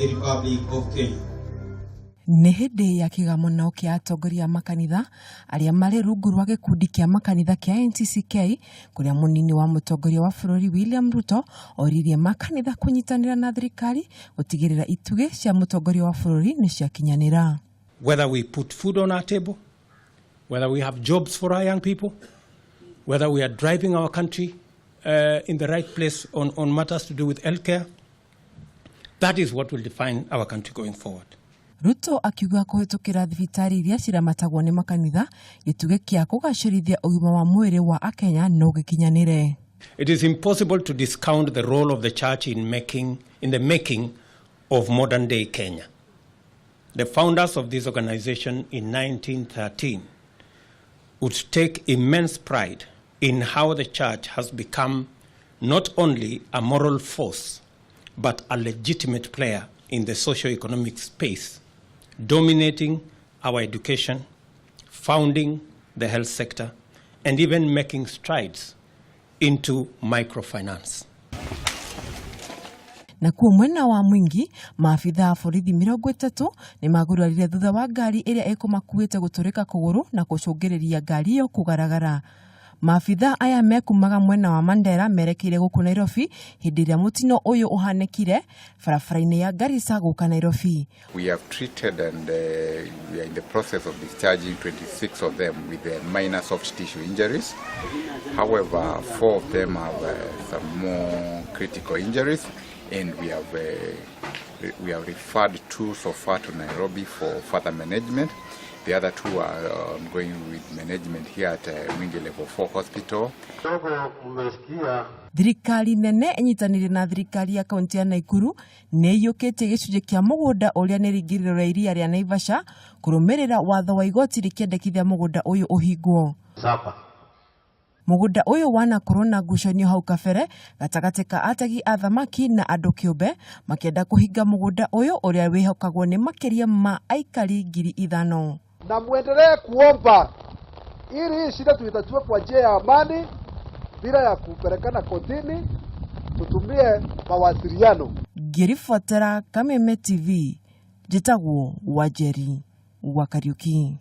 the Republic of Kenya. Nĩ hĩndĩ ya kĩgomano kĩa atongoria a makanitha arĩa marĩ rungu rwa gĩkundi kĩa makanitha kĩa NCCK kũrĩa mũnini wa mũtongoria wa bũrũri William Ruto oririe makanitha kũnyitanĩra na thirikari gũtigĩrĩra itugĩ cia mũtongoria wa bũrũri nĩ ciakinyanĩra. Whether we put food on our table, whether we have jobs for our young people, whether we are driving our country in the right place on matters to do with healthcare, that is what will define our country going forward. Ruto akiuga kũhĩtũkĩra thibitarĩ iria ciramatagwo nĩ makanitha gĩtugĩ kĩa kũgacĩrithia ũgima wa mwĩrĩ wa akenya no gĩkinyanĩre. It is impossible to discount the role of the church in the making of modern day Kenya. The founders of this organization in 1913 would take immense pride in how the church has become not only a moral force, but a legitimate player in the socio-economic space, dominating our education, founding the health sector, and even making strides into microfinance. Nakuo mwena wa Mwingi, maabitha a borithi 30 nĩ magurarire thutha wa ngari ĩrĩa ĩkũmakuĩte gũtũrĩka kũgũrũ na gũcũngĩrĩria ngari ĩyo kũgaragara. Maabitha aya mekumaga mwena wa Mandera merekeire gũkũ Nairobi hĩndĩ ĩrĩa mũtino ũyũ ũhanĩkire barabara-inĩ ya Garissa gũka Nairobi. We have treated and we are in the process of discharging 26 of them with minor soft tissue injuries. However, four of them have some more critical injuries, and we have referred two so far to Nairobi for further management. The other two are ongoing with management here at Mwingi Level 4 Hospital. Thirikari nene ĩnyitanĩire na thirikari ya kaunti ya Naikuru nĩ ĩiyũkĩtie gĩcunjĩ kĩa mũgũnda ũrĩa nĩ rĩingĩrĩro rĩa iria rĩa Naivasha kũrũmĩrĩra watho wa igoti rĩkĩendekithia mũgũnda ũyũ ũhingwo. Mũgũnda ũyũ wanakorwo na ngucanio hau kabere gatagatĩ ka ategi a thamaki na andũ kĩũmbe makĩenda kũhinga mũgũnda ũyũ ũrĩa wĩhokagwo nĩ makĩria ma aikari 5,000. Na muendelee kuomba ili hii shida tuitatue kwa njia ya amani bila ya kupelekana kotini, tutumie mawasiliano. Ngĩribotera Kameme TV, njĩtagwo Wanjeri wa Kariuki.